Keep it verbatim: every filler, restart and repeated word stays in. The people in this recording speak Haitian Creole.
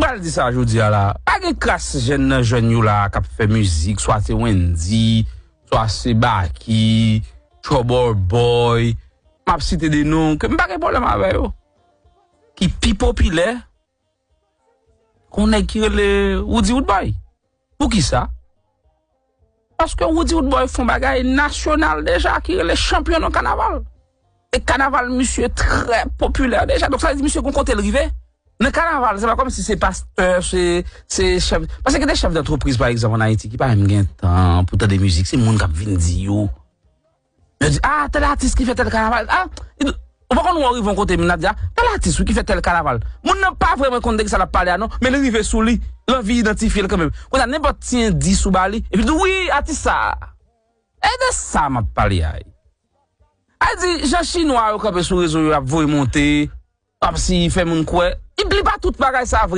pral di sa jodi a la. Pa gen kras jèn nan jèn yo la k ap fè mizik, swa se Wendyy, swa se Baky, Trouble Boy. M ap site de non ke m pa gen pwoblèm avè yo. Ki pi popilè ke yon nèg ki rele Roody Roodboy. Poukisa? Paske Roody Roodboy fè yon bagay nasyonal deja ki rele chanpyon nan kanaval. E kanaval misye trè popilè deja. Donk sa vle di misye gon kote l rive. Nan kanaval, se pa kòmsi se pastè, se, se chèf. Paske gen de chèf dantrepriz, pa egzanp, ann Ayiti, ki pa menm gen tan pou tande mizik. Se moun k ap vin di yo. Yo di, ah, tèl atis ki fè tèl kanaval. Ah, ou pa konn wè w rive yon kote, moun ap di, ah, tèl atis, wi, ki fè tèl kanaval. Moun nan pa vrèman konn de ki sa l ap pale a, non, men li rive sou li, l anvi idantifye l kanmenm. Kounye a, nenpòt ti endis ou ba li, epi l di, wi, atis sa a. E de sa m ap pale a. A di, jan chinwa yo kanpe sou rezo yo ap voye monte, kòmsi fè moun kwè. Li pa tout bagay sa vre.